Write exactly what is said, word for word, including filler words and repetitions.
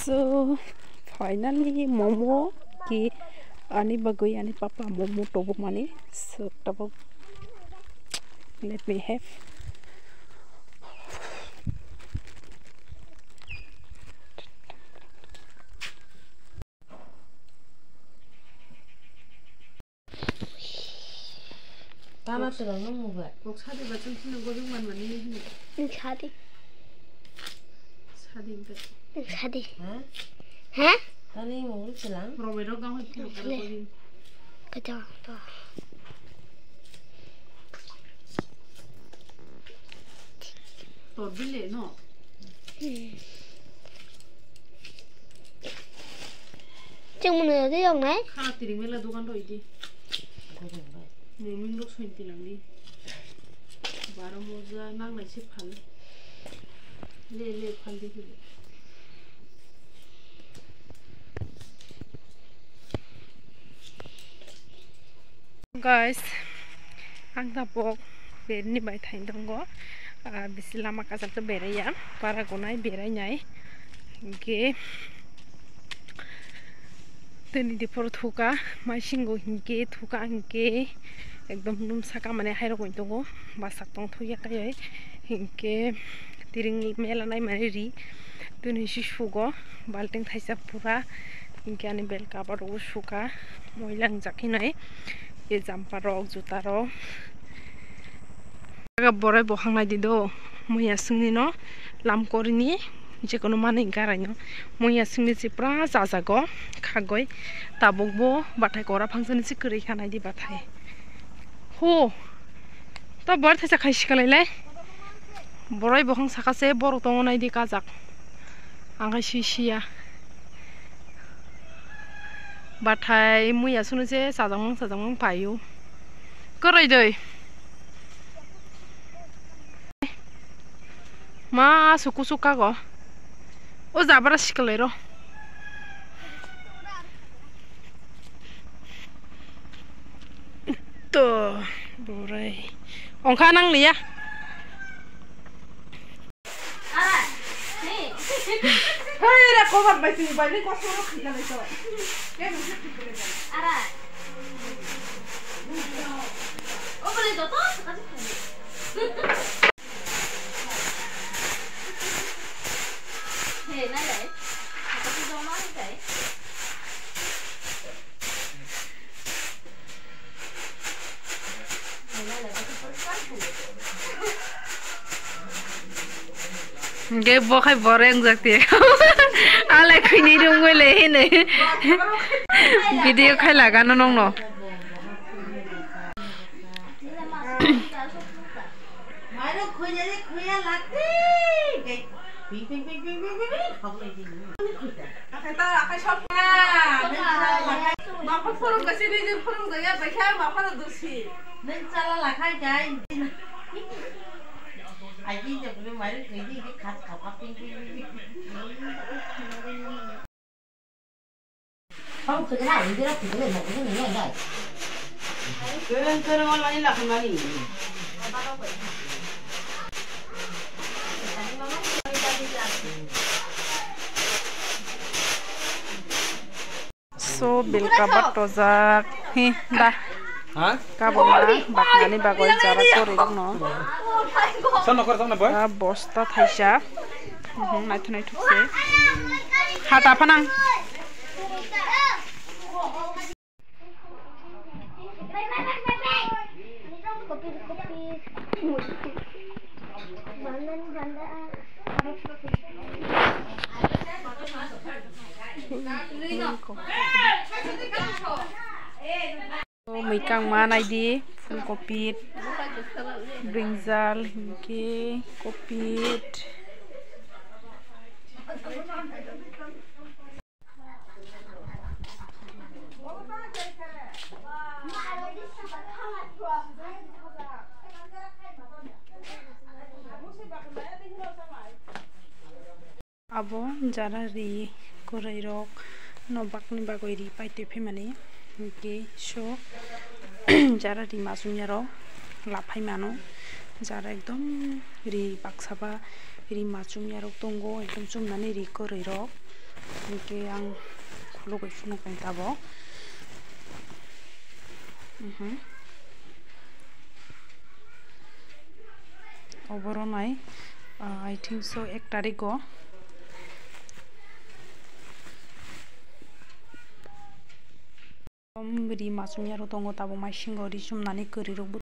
So, finally, momo ki ani bagwi ani papa momo tobok mani. So, tabok let me have. Tama twlang nung muga. Kok sadi ba chwng chwng gojong man mani hino. Nwng sadi. Sadi hwnkhe. Nwng sadi. Ha? Ha? Tani mungwi twlang. Romero gang hoi phino kare gojong. Kacha to. Tor bile no. Hmm. Chwng mwnwi rw de yong nai? Khana tiring mela dogan rw idi. Muming rok soin tilang di. Baro moja nang nai se phal. Le le phal di phil. Guys, ang tabok berni bai thai tongo. Ah, bisi lama kachar khe beraiya, para gonai berainai. Hinkhe tini diphuru thuka, maisingo hinkhe thuka hinkhe ekdom num saka mane hairok tongo, basak tong thuya kaiwi. Hinkhe tiring mela naimani ri, tini si sugo, balting thaisa pura, hinkhe ani bel cover rogo suka. Moila wngjak hinwi, e jumper rok, juta rok. Jaga borai bo hangnai di do, muya songni no lam korini je kono manwi garai no. Muya songni se pura chajago, khagwi tabuk bo bathai kora phangsani se kwrwi kha nai di bathai. Ho, to borai thaisa khai sikalai lai. Borai bo hang saka se borok tongo nai di kajak. Ang khai si siya. Bathai muya sunu se sajangmang sajangmang paio. Kwrwi doi. Ma suku suka go. O jabra sikalai ro. To borai. Ongkha nang liya. Hey, ra cover bai twi bai ni kosoro khika lai to. Ke nung se khika lai. Ara. O bole joto saka se khani. Hey, nai lai. Saka se joma ni kai. Hingke bo khai boreng jak te. Alai khwini rungoi le hini. Video khai lagano nongno. Mairung khuya le khuya lak te. Ping, ping, ping. Akai ta, akai sok na. Maphar phorong kasi ni je phorong jaya, baikha maphar dusi. Neng chala lakhai kai. Ai ki je bulu mairung khuya di, di khas khap khap ping, ping, ping, ping. So, bel cover tojak. Hi, da. Ha? Kabangma baknani bagwi jara kwrwi rokno. Son nokor tong na boy? Ah, bosta thaisa. Mhm, naithu naithu se. Hata phanang. Mwikang ma naidi, phulkopit, brinjal, hinkhe kopit. Abo jara ri kwrwi rok no bakni bagwi ri paitwi phaimani, hinkhe so jara ri machung ya rok laphai mano, jara ekdom ri baksa ba ri machung ya rok tongo, ekdom chumnani ri kwrwi rok. Hinkhe ang khulugwi phunuknai tabuk. Mhm. Obo rwnai, ah, I think so, ek tarikgo. Om ri machung yarok tongo, tabuk maisingo ri chumnani kwrwirok.